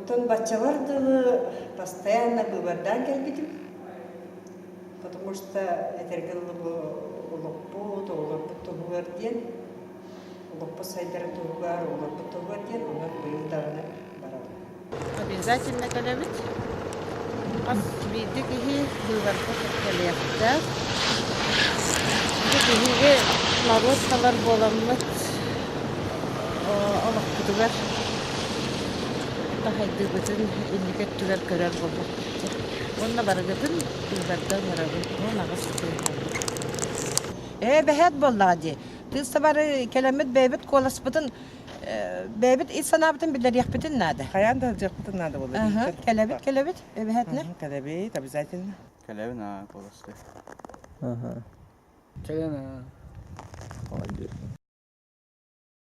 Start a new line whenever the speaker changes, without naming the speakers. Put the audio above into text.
Оттон баччабар дылы постоянно быыбардаан кэлбитим. Потому что этэргэ дылы бу олохпут, оҕолорбут туһугар диэн, олохпут сайдарын туһугар, оҕолорбут туһугар диэн, онон быйыл даҕаны барабын.
Обязательно кэлэбит. Хас биирдии киһи быыбарга кэлиэхтээх. Бу биһиги норуот талар буоламмыт олохпутугар таһайдыыбытын инники өттүгэр көрөр буоллахпыт. Уонна барыгытын быыбарга ыҥырабын. 18 тыһыынча.
Ээ, бэһээт буоллаҕа дии. Тыыс табары кэлэммит бэйэбит куоласпытын бэйэбит ис санаабытын биллэриэхпитин наада.
Хайаан да сылдьыахпытын наада буолла.
Кэлэбит, кэлэбит, эбэһээтинэ.
Кэлэбит, обязательно.
Кэлэбин аа, куоластыы.
Кэлэн аа.